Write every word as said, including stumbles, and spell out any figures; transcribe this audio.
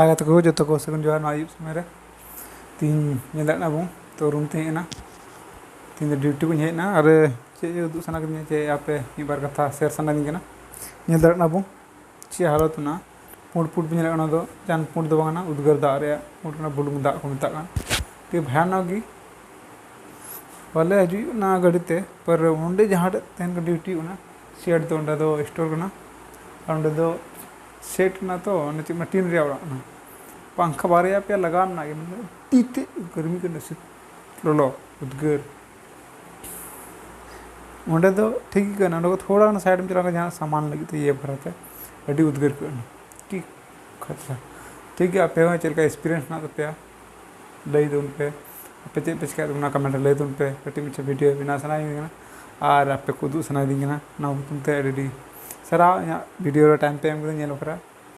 ᱦᱟᱭ ᱜᱟᱛᱮ ᱠᱚ, ᱡᱚᱛᱚ ᱠᱚ ᱥᱟᱹᱜᱩᱱ ᱡᱚᱦᱟᱨ᱾ ᱱᱚᱣᱟ ᱟᱹᱭᱩᱵ ᱥᱚᱢᱚᱭ ᱨᱮ ᱛᱤᱦᱤᱧ ᱧᱮᱞ ᱫᱟᱲᱮᱭᱟᱜ ᱠᱟᱱᱟ ᱵᱚᱱ ᱛᱚ ᱨᱩᱢ ᱛᱮ ᱦᱮᱡ ᱮᱱᱟ᱾ ᱛᱤᱦᱤᱧ ᱫᱚ ᱰᱤᱭᱩᱴᱤ ᱠᱷᱚᱱ ᱦᱮᱡ ᱮᱱᱟ᱾ ᱟᱨ ᱪᱮᱫ ᱩᱫᱩᱜ ᱥᱟᱱᱟ ᱠᱤᱫᱤᱧᱟ ᱡᱮ ᱟᱯᱮ ᱢᱤᱫ ᱵᱟᱨ ᱠᱟᱛᱷᱟ ᱥᱮᱭᱟᱨ ᱥᱟᱱᱟᱧ ᱠᱟᱱᱟ᱾ ᱧᱮᱞ ᱫᱟᱲᱮᱭᱟᱜ ᱠᱟᱱᱟ ᱵᱚᱱ ᱪᱮᱫ ᱦᱟᱞᱚᱛ ᱢᱮᱱᱟᱜᱼᱟ᱾ ᱯᱩᱸᱰ ᱯᱩᱸᱰ ᱯᱮ ᱧᱮᱞᱮᱫ ᱠᱟᱱᱟ, ᱚᱱᱟ ᱫᱚ ᱡᱟᱦᱟᱱ ᱯᱩᱸᱰ ᱫᱚ ᱵᱟᱝ ᱠᱟᱱᱟ, ᱩᱫᱽᱜᱟᱹᱨ ᱫᱟᱜ ᱨᱮᱭᱟᱜ ᱯᱩᱸᱰ ᱠᱟᱱᱟ, ᱵᱩᱞᱩᱝ ᱫᱟᱜ ᱠᱚ ᱢᱮᱛᱟᱜ ᱠᱟᱱᱟ᱾ ᱟᱹᱰᱤ ᱵᱷᱚᱭᱟᱱᱚᱠ ᱜᱮ᱾ ᱵᱟᱞᱮ ᱦᱤᱡᱩᱜ ᱠᱟᱱᱟ ᱜᱟᱹᱰᱤ ᱛᱮ, ᱯᱟᱨ ᱚᱸᱰᱮ ᱡᱟᱦᱟᱸ ᱴᱷᱮᱱ ᱛᱟᱦᱮᱱ ᱠᱟᱱᱟ ᱰᱤᱭᱩᱴᱤ, ᱚᱱᱟ ᱥᱮᱰ ᱫᱚ ᱚᱸᱰᱮ ᱫᱚ ᱥᱴᱳᱨ ᱠᱟᱱᱟ᱾ ᱟᱨ ᱚᱸᱰᱮ ᱫᱚ ᱥᱮᱰ ᱠᱟᱱᱟ ᱛᱚ, ᱚᱱᱮ ᱪᱮᱫ ᱢᱮᱱᱟ, ᱴᱤᱱ ᱨᱮᱭᱟᱜ ᱚᱲᱟᱜ ᱠᱟᱱᱟ᱾ ᱯᱟᱝᱠᱷᱟ ᱵᱟᱨᱭᱟ ᱯᱮᱭᱟ ᱞᱟᱜᱟᱣ ᱢᱮᱱᱟᱜ ᱜᱮ, ᱢᱮᱱᱫᱚ ᱟᱹᱰᱤ ᱛᱮᱫ ᱜᱟᱨᱢᱤ ᱠᱟᱱᱟ, ᱥᱤᱛ-, ᱞᱚᱞᱚ ᱩᱫᱽᱜᱟᱹᱨ᱾ ᱚᱸᱰᱮ ᱫᱚ ᱴᱷᱤᱠ ᱜᱮ ᱠᱟᱱᱟ, ᱚᱸᱰᱮ ᱠᱷᱚᱱ ᱛᱷᱚᱲᱟ ᱜᱟᱱ ᱥᱟᱭᱤᱰ ᱮᱢ ᱪᱟᱞᱟᱣ ᱞᱮᱱᱠᱷᱟᱱ ᱡᱟᱦᱟᱱᱟᱜ ᱥᱟᱢᱟᱱ ᱞᱟᱹᱜᱤᱫ ᱛᱮ ᱤᱭᱟᱹ ᱵᱟᱠᱷᱨᱟ ᱛᱮ ᱟᱹᱰᱤ ᱩᱫᱽᱜᱟᱹᱨ ᱟᱹᱭᱠᱟᱹᱜ ᱠᱟᱱᱟ᱾ ᱴᱷᱤᱠ ᱠᱟᱛᱷᱟ᱾ ᱴᱷᱤᱠ ᱜᱮᱭᱟ, ᱟᱯᱮ ᱦᱚᱸ ᱪᱮᱫ ᱞᱮᱠᱟ ᱮᱠᱥᱯᱤᱨᱤᱭᱮᱱᱥ ᱢᱮᱱᱟᱜ ᱛᱟᱯᱮᱭᱟ ᱞᱟᱹᱭ ᱛᱟᱵᱚᱱ ᱯᱮ᱾ ᱟᱯᱮ ᱪᱮᱫ ᱯᱮ ᱪᱮᱠᱟᱭᱮᱫ ᱛᱟᱵᱚᱱᱟ ᱠᱚᱢᱮᱱᱴ ᱨᱮ ᱞᱟᱹᱭ ᱛᱟᱵᱚᱱ ᱯᱮ᱾ ᱠᱟᱹᱴᱤᱡ ᱢᱟᱪᱷᱟ ᱵᱷᱤᱰᱤᱭᱳ ᱵᱮᱱᱟᱣ ᱥᱟᱱᱟᱭᱤᱧ ᱠᱟᱱᱟ ᱟᱨ ᱟᱯᱮ ᱠᱚ ᱩᱫᱩᱜ ᱥᱟᱱᱟᱭᱤᱫᱤᱧ ᱠᱟᱱᱟ᱾ ᱚᱱᱟ ᱧᱩᱛᱩᱢ ᱛᱮ ᱟᱹᱰᱤ ᱟᱹᱰᱤ ᱥᱟᱨᱦᱟᱣ ᱤᱧᱟᱹᱜ ᱵᱷᱤᱰᱤᱭᱳ ᱨᱮ ᱴᱟᱭᱤᱢ ᱯᱮ ᱮᱢ ᱠᱟᱛᱮ ᱧᱮᱞ ᱵᱟᱠᱷᱨᱟ᱾